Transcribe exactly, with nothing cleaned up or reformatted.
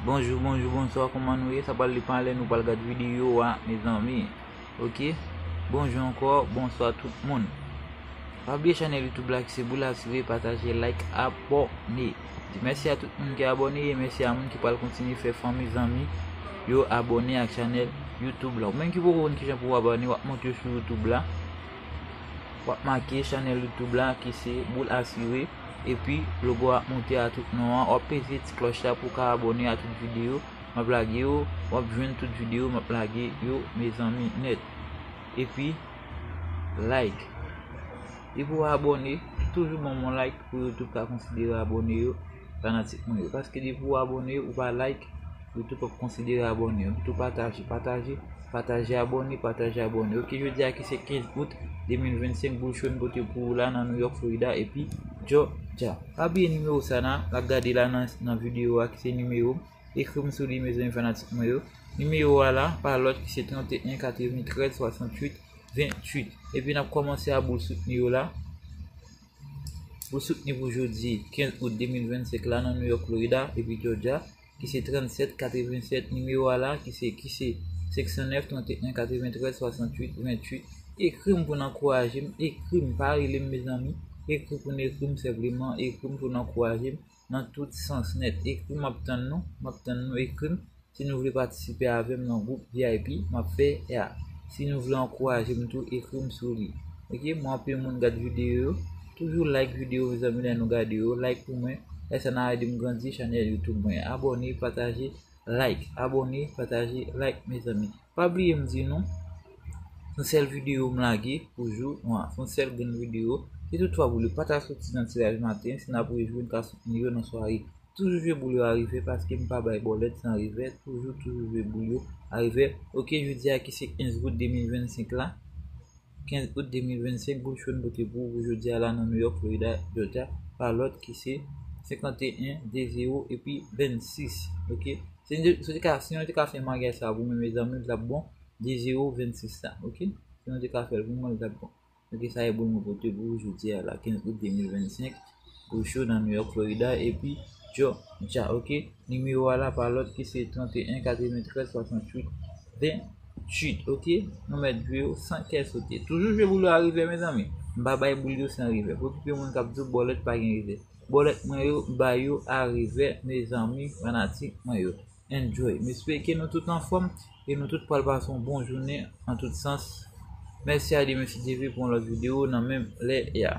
Bonjou, bonjou, bonswa, kòman nou ye? Sa pral depann lè nou pral gad videyo a, mezanmi. Ok? Bonjou ankò, bonswa tout moun. Pa bliye chanèl YouTube la ki se Boul Asire, pataje, like, abòne. Di mèsi a tout moun ki abòne e mèsi a moun ki pral kontinye fè fanmi zanmi yo abòne ak chanèl YouTube la. Ou menm ki poko konn kijan pou w abòne, w ap monte sou YouTube la. W ap make chanèl YouTube la ki se Boul Asire. Epi logo a ap monte a tout non an. W ap peze ti klòch la pou w ka abòne a tout videyo m ap lage yo. W ap jwenn tout videyo m ap lage yo, mezanmi nèt. Epi like. Depi w abòne, toujou ban m yon like pou YouTube ka konsidere abòne yo, fanatik mwen yo. Paske depi w abòne, ou pa like, YouTube ap konsidere abòne yo. Tou pataje, pataje, pataje, abòne, pataje, abòne. Ok, jodi a ki se kenz out de mil vennsenk, Boul Cho n pote pou ou la nan New York, Florida, epi Georgia. Pa bliye nimewo sa nan, l ap gade la nan, nan videyo a ki se nimewo m. Ekri m sou li, mezanmi fanatik mwen yo. Nimewo a la, pa lòt ki se trannteyen katreventrèz swasantuit venntuit. Epi n ap kòmanse a boul soutni yo la. Boul soutni pou jodi kenz out de mil vennsenk la nan New York, Florida, epi Georgia, ki se trannsèt katrevensèt. Nimewo a la, ki se, ki se senk san nèf, trannteyen katreventrèz swasantuit venntuit. Ekri m pou n ankouraje m, ekri m, pa rele m, mezanmi. Ekri pou n ekri m senpleman, ekri m pou n ankouraje m nan tout sans nèt. Ekri m, m ap tann nou, m ap tann nou, ekri m. Si nou vle patisipe avè m nan gwoup V I P m ap fè a, si nou vle ankouraje m tou, ekri m sou li. Ok, mwen anpil moun gad videyo yo. Toujou like videyo, mezanmi, lè nou gade yo. Like pou mwen. Lè sa nan ede m grandi chanèl YouTube mwen. Abòne, pataje, like. Abòne, pataje, like, mezanmi. Pa bliye m di nou, se yon sèl videyo m lage pou jou, se yon sèl grenn videyo. Si toutfwa boul yo pa ta soti nan tiraj maten, si n ap rejwi, n ka soutni yo nan sware. Toujou jwe boul yo a rive, paske m pa bay bòlèt san rive. Toujou, toujou jwe boul yo a rive. Ok, jodi a ki se kenz out de mil vennsenk la. Kenz out de mil vennsenk, Boul Cho n pote pou ou pou jodi a la nan New York, Florida, Georgia, pa lòt ki se senkanteyen, de zewo epi vennsis. Ok, si nou te ka, si nou te ka fè maryaj sa pou mwen, mezanmi, l t ap bon, de zewo vennsis sa. Ok, si nou te ka fè l pou mwen, l t ap bon. Ok, sa e boul mwen pote pou ou jodi a la, kenz out de mil vennsenk. Boul Cho nan New York, Florida, epi Georgia, ok? Nimewo a la pa lòt ki se trannteyen katreventrèz swasantuit venntuit, ok? Nou mèt jwe yo san kè sote. Toujou jwe boul yo a rive, mezanmi. M pa bay boul yo san rive. Pou okipe moun k ap di w bòlèt pa gen rive. Bòlèt mwen yo, m bay yo a rive, mezanmi, fanatik mwen yo. Enjoy. M espere ke nou tout anfòm e nou tout pral pase yon bon jounen an tout sans. Mèsi a Demen si Dye vle pou yon lòt videyo nan menm lè a.